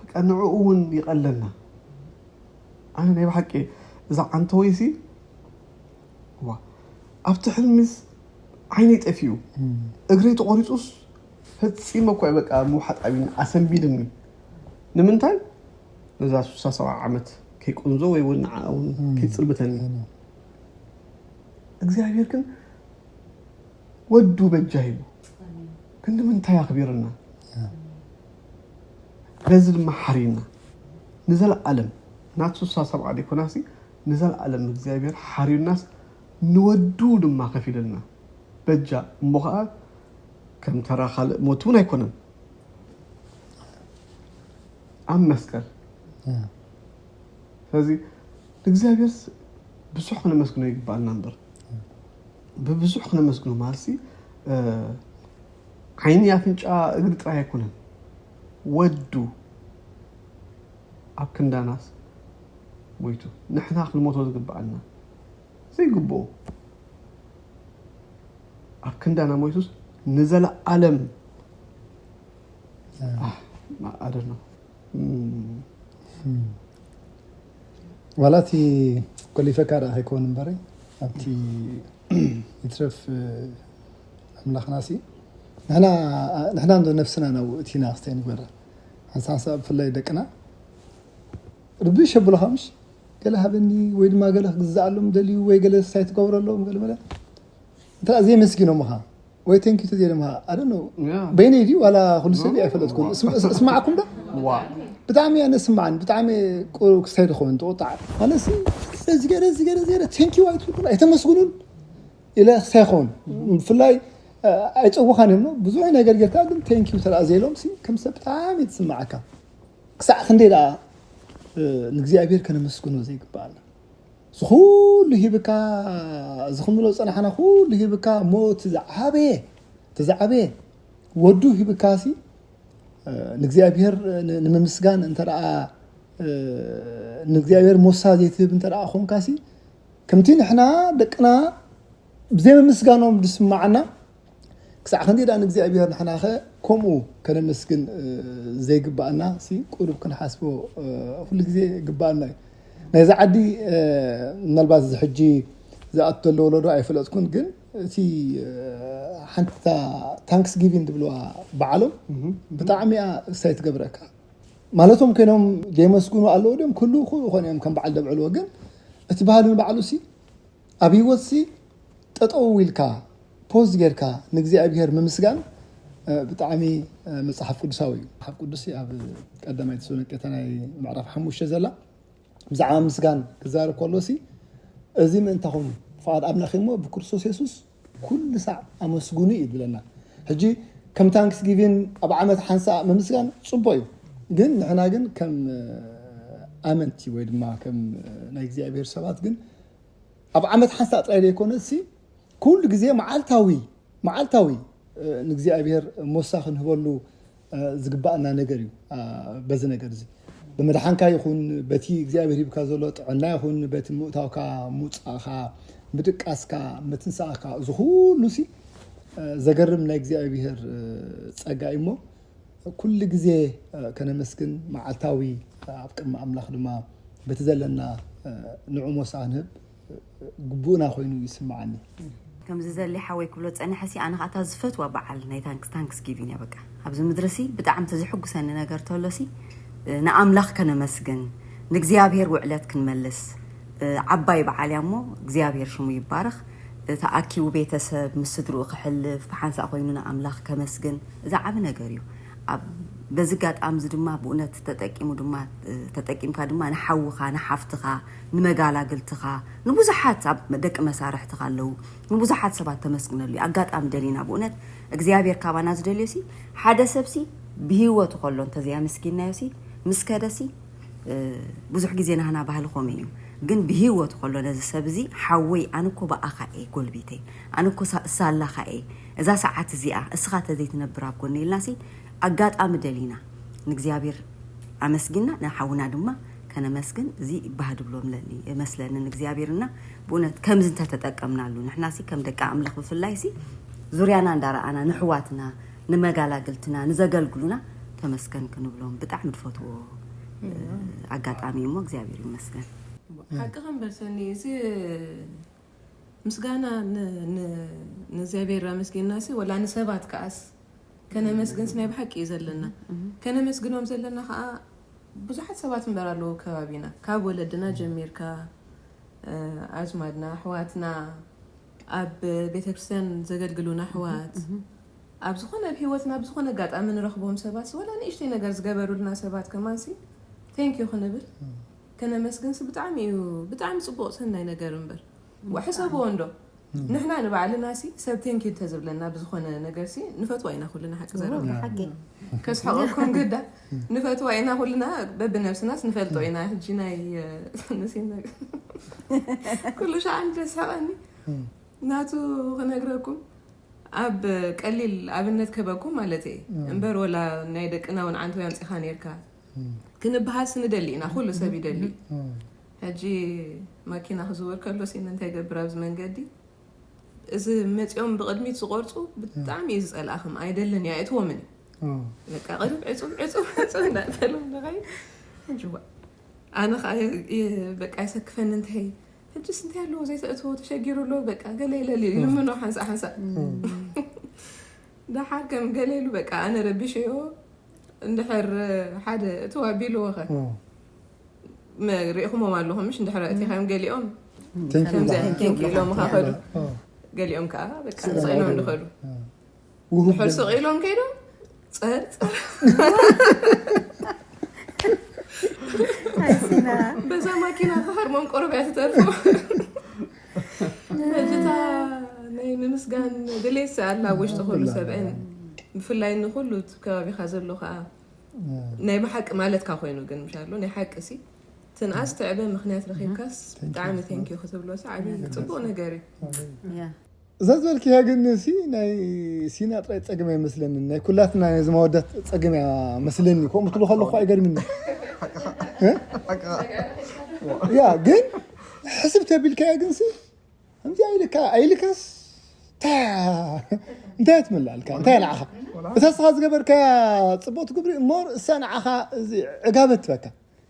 በቃ ንዕኡ እውን ይቐለና ኣነ ናይ ብሓቂ እዛ ዓንተወይ ሲ ዋ ኣብቲ ሕልሚስ ዓይነይ ጠፊኡ እግረይ ተቆሪፁስ ፈፂመ እኳ በቃ ምውሓጥ ኣብኒ ኣሰንቢድኒ ንምንታይ ነዛ ስሳ ሰብዓ ዓመት ከይቆንዞ ወይ እውን ንዓ እውን ከይፅልምተኒ እግዚኣብሔር ግን ወዱ በጃ ሂቡ ግን ንምንታይ ኣኽቢርና በዚ ድማ ሓሪና ንዘለኣለም ናት ስሳ ሰብዓ ደይኮናሲ ንዘለኣለም እግዚኣብሔር ሓሪናስ ንወዱ ድማ ከፊልልና በጃ እሞ ከዓ ከም ተራ ካልእ ሞት እውን ኣይኮነን ኣብ መስቀል ስለዚ ንእግዚኣብሔር ብዙሕ ክነመስግኖ ይግባኣልና እምበር ብብዙሕ ክነመስግኖ ማለትሲ ዓይኒ ኣፍንጫ እግሪ ጥራይ ኣይኮነን ወዱ ኣብ ክንዳናስ ሞይቱ ንሕና ክንሞቶ ዝግባኣልና ዘይግብኦ ኣብ ክንዳና ሞይቱስ ንዘለኣለም I don't know ዋላ እቲ ኮሊፈካ ደኣ ከይከውን እምበረ ኣብቲ ይትረፍ ኣምላኽና ሲ ንሕና ንሕና እንዶ ነፍስና ናብኡ እቲና ክስታይ ንግበራ ሓንሳ ሓንሳ ብፍላይ ደቅና ርብሽ የብሉኻ ምሽ ገለ ሃበኒ ወይ ድማ ገለ ክግዝኣሎም ደልዩ ወይ ገለ ክስታይ ትገብረሎም ገለ መለ እንተ ዘይመስጊኖምኻ ወይ ቴንኪ ቱ ዜለምሃ ኣደ ነው በይነይ ድዩ ዋላ ኩሉ ሰብ ኣይፈለጥኩም እስማዕኩም ዶ ብጣዕሚ ኣነ ስማዕን ብጣዕሚ ክሳይ ድኸውን ትቁጣዕ ማለት እዚ ገለ እዚ ገለ እዚ ገለ ቴንኪ ዋይ ትብሉ ኣይተመስግኑን ኢለ ክሳይ ኸውን ብፍላይ ኣይፀውኻን እዮም ብዙሕ ነገር ጌርካ ግን ቴንኪ ተላ ዘይሎም ከም ሰብ ብጣዕሚ ትስማዓካ ክሳዕ ክንደይ ደኣ ንእግዚኣብሔር ከነመስግኖ ዘይግባኣና ዝኩሉ ሂብካ ዝክምሎ ዝፀናሕና ኩሉ ሂብካ እሞ እቲ ዝዓበየ እቲ ዝዓበየ ወዱ ሂብካ ሲ ንእግዚኣብሔር ንምምስጋን እንተ ንእግዚኣብሔር ሞሳ ዘይትህብ እንተ ኮንካ ሲ ከምቲ ንሕና ደቅና ብዘይ ምምስጋኖም ዝስማዓና ክሳዕ ክንደይ ደኣ ንእግዚኣብሔር ንሕናኸ ከምኡ ከነመስግን ዘይግባኣና ሲ ቁሩብ ክንሓስቦ ኩሉ ግዜ ይግባኣና እዩ ናይዚ ዓዲ ምናልባት እዚ ሕጂ ዝኣቱ ዘሎ ወለዶ ኣይፈለጥኩን ግን እቲ ሓንታ ታንክስ ጊቪን ዝብልዋ በዓሎም ብጣዕሚ እያ እሳይ ትገብረካ። ማለቶም ኮይኖም ዘይመስግኑ ኣለዉ ድም? ክሉ ይኾኑ እዮም ከም በዓል ደብዕልዎ። ግን እቲ ባህሊ ንባዕሉ ሲ ኣብ ህይወት ሲ ጠጠው ኢልካ ፖዝ ጌርካ ንእግዚኣብሔር ምምስጋን ብጣዕሚ መፅሓፍ ቅዱሳዊ እዩ። መፅሓፍ ቅዱስ ኣብ ቀዳማይ ተሰሎንቄ ናይ ምዕራፍ ሓሙሽተ ዘላ ብዛዕባ ምስጋን ክዛረብ ከሎ ሲ እዚ ምእንታኹም ፍቓድ ኣምላኽ እሞ ብክርስቶስ የሱስ ኩሉ ሳዕ ኣመስግኑ እዩ ይብለና። ሕጂ ከም ታንክስ ጊቪን ኣብ ዓመት ሓንሳእ ምምስጋን ፅቡቅ እዩ። ግን ንሕና ግን ከም ኣመንቲ ወይ ድማ ከም ናይ እግዚኣብሔር ሰባት ግን ኣብ ዓመት ሓንሳእ ጥራይ ዘይኮነ ሲ ኩሉ ግዜ መዓልታዊ መዓልታዊ ንእግዚኣብሔር ሞሳ ክንህበሉ ዝግባኣና ነገር እዩ። በዚ ነገር እዚ ብምድሓንካ ይኹን በቲ እግዚኣብሔር ሂብካ ዘሎ ጥዕና ይኹን በቲ ምእታውካ ምውፃእካ ምድቃስካ ምትንሳእካ እዚ ኩሉ ሲ ዘገርም ናይ እግዚኣብሔር ፀጋ እዩ እሞ ኩሉ ግዜ ከነመስግን መዓልታዊ ኣብ ቅድሚ ኣምላኽ ድማ በቲ ዘለና ንዑ ሞሳ ክንህብ ግቡእና ኮይኑ ይስምዓኒ። ከምዚ ዘሊ ሓወይ ክብሎ ዝፀንሐ ሲ ኣነ ከዓ እታ ዝፈትዋ በዓል ናይ ታንክስ ታንክስ ጊቪን እያ። በቃ ኣብዚ ምድሪ ሲ ብጣዕሚ ተዘሕጉሰኒ ነገር ተሎ ሲ ንኣምላኽ ከነመስግን ንእግዚኣብሔር ውዕለት ክንመልስ ዓባይ በዓል እያ እሞ እግዚኣብሔር ሽሙ ይባረኽ። ተኣኪቡ ቤተሰብ ምስ ስድርኡ ክሕልፍ ብሓንሳእ ኮይኑ ንኣምላኽ ከመስግን እዚ ዓቢ ነገር እዩ። በዚ ጋጣሚ እዚ ድማ ብእውነት ተጠቂሙ ድማ ተጠቂምካ ድማ ንሓውኻ ንሓፍትኻ ንመጋላግልትኻ ንብዙሓት ኣብ ደቂ መሳርሕትኻ ኣለዉ ንብዙሓት ሰባት ተመስግነሉ እዩ። ኣጋጣሚ ደሊና ብእውነት እግዚኣብሔር ካባና ዝደልዮ ሲ ሓደ ሰብ ሲ ብህይወቱ ከሎ እንተዘያመስጊናዮ ሲ ምስ ከደ ሲ ብዙሕ ግዜ ናህና ባህሊ ከምኡ እዩ። ግን ብህይወቱ ከሎ ነዚ ሰብ እዚ ሓወይ ኣነ እኮ ብኣኻ እየ ጎልቢተይ ኣነ እኮ ሳላኻ እየ እዛ ሰዓት እዚኣ እስኻ ተዘይትነብር ኣብ ጎነ ኢልና ሲ ኣጋጣሚ ደሊና ንእግዚኣብሔር ኣመስጊና ንሓውና ድማ ከነመስግን እዚ ባህ ድብሎ እመስለኒ ንእግዚኣብሔርና ብእውነት ከምዚ እንተተጠቀምናሉ ንሕና ሲ ከም ደቂ ኣምላኽ ብፍላይ ሲ ዙርያና እንዳረኣና ንሕዋትና ንመጋላግልትና ንዘገልግሉና ተመስገን ክንብሎም ብጣዕሚ ድፈትዎ ኣጋጣሚ እሞ እግዚኣብሔር ይመስገን። ሓቅኺ እምበር ሰኒ እዚ ምስጋና ንእግዚኣብሔር ኣመስጊንና ሲ ወላ ንሰባት ከኣስ ከነመስግንስ ናይ ብሓቂ እዩ ዘለና። ከነመስግኖም ዘለና ከዓ ብዙሓት ሰባት እምበር ኣለዉ ከባቢና ካብ ወለድና ጀሚርካ ኣዝማድና ኣሕዋትና ኣብ ቤተክርስትያን ዘገልግሉና ኣሕዋት ኣብ ዝኾነ ኣብ ሂወትና ብዝኾነ ኣጋጣሚ ንረኽቦም ሰባት ወላ ንእሽተይ ነገር ዝገበሩልና ሰባት ከማንሲ thank you ክንብል ከነመስግንሲ ብጣዕሚ እዩ ብጣዕሚ ፅቡቕ ሰናይ ነገር እምበር ዋ ሕሰብዎ እንዶ ንሕና ንባዕልና ሲ ሰብ thank you እንተዝብለና ብዝኾነ ነገር ሲ ንፈትዋ ኢና ኩልና ሓቂ ዘረባ ሓቂ ከስሕቐኩም ግዳ ንፈትዋ ኢና ኩልና በብነብስናስ ንፈልጦ ኢና ሕጂ ናይ ንሲን ነገር ኩሉ ሻዓ እንደ ዝስሕቐኒ ናቱ ክነግረኩም ኣብ ቀሊል ኣብነት ክህበኩም ማለት እየ እምበር ወላ ናይ ደቅና እውን ዓንተው ኣምፂኻ ነይርካ ክንበሃልሲ ንደሊ ኢና ኩሉ ሰብ ይደሊ ሕጂ ማኪና ክዝውር ከሎ ሲ እንታይ ገብር ኣብዚ መንገዲ እዚ መፂኦም ብቅድሚት ዝቆርፁ ብጣዕሚ እዩ ዝፀልኣኹም ኣይደልን እያ እትዎምን እዩ በቃ ቅድም ዕፁብ ዕፁብ ዕፁብ እንዳተሎም ንኸይ ሕጂ ዋ ኣነ ከዓ በቃ ይሰክፈኒ እንታይ ሕጂስ እንታይ ኣለዎ ዘይተእትዎ ተሸጊሩ ኣሎ በቃ ገለ ኢለ ይልምኖ ሓንሳእ ሓንሳእ ደሓር ከም ገለ ኢሉ በቃ ኣነ ረቢሸዮ እንድሕር ሓደ እትዋ ቢልዎ ኸ ሪእኹሞም ኣለኹም ምሽ እንድሕር ኣእቲኻዮም ገሊኦም ከምዚ ቴንክ ኢሎም ኸኸዱ ገሊኦም ከዓ በቃ ስቕ ኢሎም እንድኸዱ ድሕር ስቕ ኢሎም ከይዶም ፀርፀር በዛ ማኪና ክሃርሞም ቆረብ እያ ትተርፎ ሕጂ እታ ናይ ምምስጋን ድሌት ኣላ ኣብ ውሽጢ ኩሉ ሰብአን ብፍላይ ንኩሉ እቲ ከባቢኻ ዘሎ ከዓ ናይ ብሓቂ ማለትካ ኮይኑ ግን ምሻሎ ናይ ሓቂ ሲ ትንኣስ ትዕበ ምክንያት ረኪብካስ ብጣዕሚ ቴንኪዩ ክትብሎ ሲ ዓብዪ ፅቡቅ ነገር እዩ እዛ ዝበልክያ ግን ሲ ናይ ሲና ጥራይ ፀገም ኣይመስለንን ናይ ኩላትና ናይ ዝማወዳት ፀገም እያ መስለኒ ከምኡ ትብሎ ከለኩ ኣይገርምኒ ያ ግን ሕስብ ተቢልካያ ግን ሲ ከምዚኣ ኢልካ ኣይልካስ እንታይ ትምላልካ እንታይ ንዓኻ እታ ስኻ ዝገበርካያ ፅቡቅ ትግብሪ እሞ እሳ ንዓኻ ዕጋበት ትበካ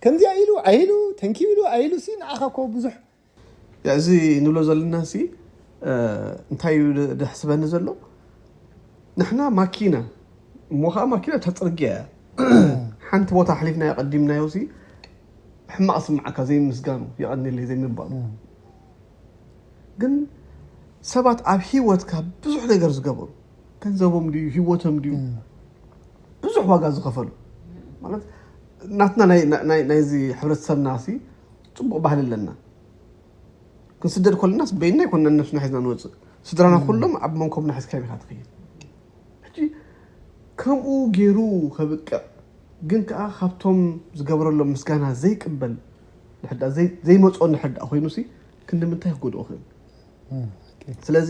ከምዚኣ ኢሉ ኣይሉ ተንኪ ኢሉ ኣይሉ ሲ ንዓኻ ኮ ብዙሕ እዚ ንብሎ ዘለና ሲ እንታይ እዩ ደሕስበኒ ዘሎ? ንሕና ማኪና እሞ ከዓ ማኪና እታ ፅርግያ እያ። ሓንቲ ቦታ ሓሊፍናዮ ቀዲምናዮ ሲ ሕማቕ ስምዓካ ዘይምስጋኑ፣ የቐኒለይ ዘይምባሉ። ግን ሰባት ኣብ ህይወትካ ብዙሕ ነገር ዝገበሩ፣ ገንዘቦም ድዩ፣ ህይወቶም ድዩ፣ ብዙሕ ዋጋ ዝኸፈሉ፣ ማለት ናትና ናይ- ናይ- ናይዚ ሕብረተሰብና ሲ ፅቡቕ ባህሊ ኣለና። ክንስደድ ከለናስ በይና ኣይኮንናን ነብስና ሒዝና ንወፅእ። ስድራና ኩሎም ኣብ መንኮብና ሒዝካዮም ኢኻ ትኸይድ። ሕጂ ከምኡ ገይሩ ከብቅዕ ግን ከዓ ካብቶም ዝገበረሎም ምስጋና ዘይቅበል ድሕዳ ዘይመፅኦ ድሕዳ ኮይኑ ሲ ክንዲ ምንታይ ክጎድኦ ክእል? ስለዚ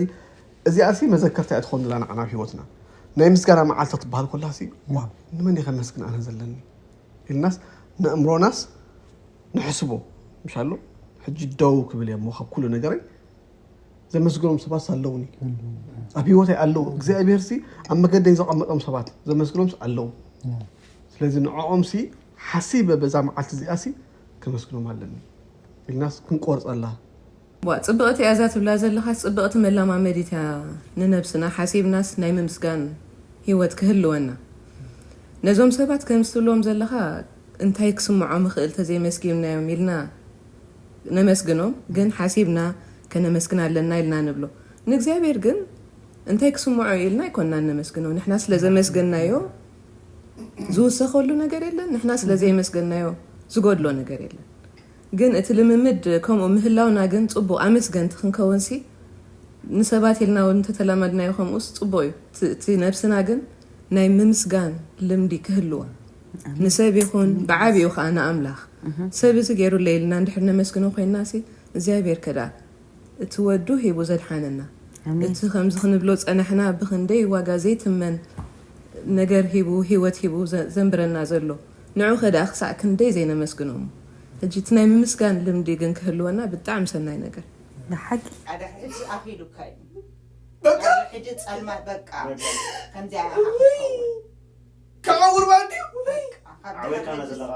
እዚኣ ሲ መዘከርታ እያ ትኸውን ዘለና ንዓና ኣብ ህይወትና። ናይ ምስጋና መዓልቲ ክትበሃል ኮላ ሲ ዋ፣ ንመን እየ ከመስግን ኣነ ዘለኒ ኢልናስ ንእምሮናስ ንሕስቦ። ምሻሎ ሕጂ ደው ክብል እየ እሞ ካብ ኩሉ ነገረይ ዘመስግኖም ሰባት ኣለውኒ፣ ኣብ ህይወተይ ኣለዉ። እግዚኣብሔር ሲ ኣብ መገደይ ዘቐመጦም ሰባት ዘመስግኖም ኣለዉ። ስለዚ ንዕኦም ሲ ሓሲበ በዛ መዓልቲ እዚኣ ሲ ከመስግኖም ኣለኒ ኢልናስ ክንቆርፀላ። ዋ፣ ጽብቕቲ እያ እዛ ትብላ ዘለኻስ ጽብቕቲ መላማመዲት እያ። ንነብስና ሓሲብናስ ናይ ምምስጋን ህይወት ክህልወና። ነዞም ሰባት ከምዚ ትብልዎም ዘለኻ እንታይ ክስምዖም ይኽእል ተዘይመስጊንናዮም ኢልና ነመስግኖም፣ ግን ሓሲብና ከነመስግን ኣለና ኢልና ንብሎ። ንእግዚኣብሔር ግን እንታይ ክስምዖ ኢልና ኣይኮንና ነመስግኖ። ንሕና ስለ ዘመስገናዮ ዝውሰኸሉ ነገር የለን፣ ንሕና ስለ ዘየመስገናዮ ዝጎድሎ ነገር የለን። ግን እቲ ልምምድ ከምኡ ምህላውና ግን ጽቡቕ ኣመስገንቲ ክንከውንሲ ንሰባት ኢልና እውን እንተተላመድናዮ ከምኡስ ጽቡቕ እዩ። እቲ- እቲ ነብስና ግን ናይ ምምስጋን ልምዲ ክህልዎ ንሰብ ይኹን ብዓቢኡ ከዓ ንኣምላኽ ሰብ እዚ ገይሩለይ ኢልና እንድሕር ነመስግኖ ኮይንና ሲ እግዚኣብሔር ከዳ እቲ ወዱ ሂቡ ዘድሓነና ኣሜን። እቲ ከምዚ ክንብሎ ጸናሕና ብኽንደይ ዋጋ ዘይትመን ነገር ሂቡ ህይወት ሂቡ ዘ- ዘንብረና ዘሎ ንዑ ከዳ ክሳዕ ክንደይ ዘይነመስግኖ እሞ ሕጂ እቲ ናይ ምምስጋን ልምዲ ግን ክህልወና ብጣዕሚ ሰናይ ነገር። ንሓቂ ሓደ ሕጂ ኣኺሉካ እዩ። በቃ ሕጂ ጸልማት በቃ ከምዚኣ ኢኻ ክትከውን። ከቐውር ማለት እዩ። በቃ ካብ ዓወትካ ድሕር ሕጂ ዘለኻ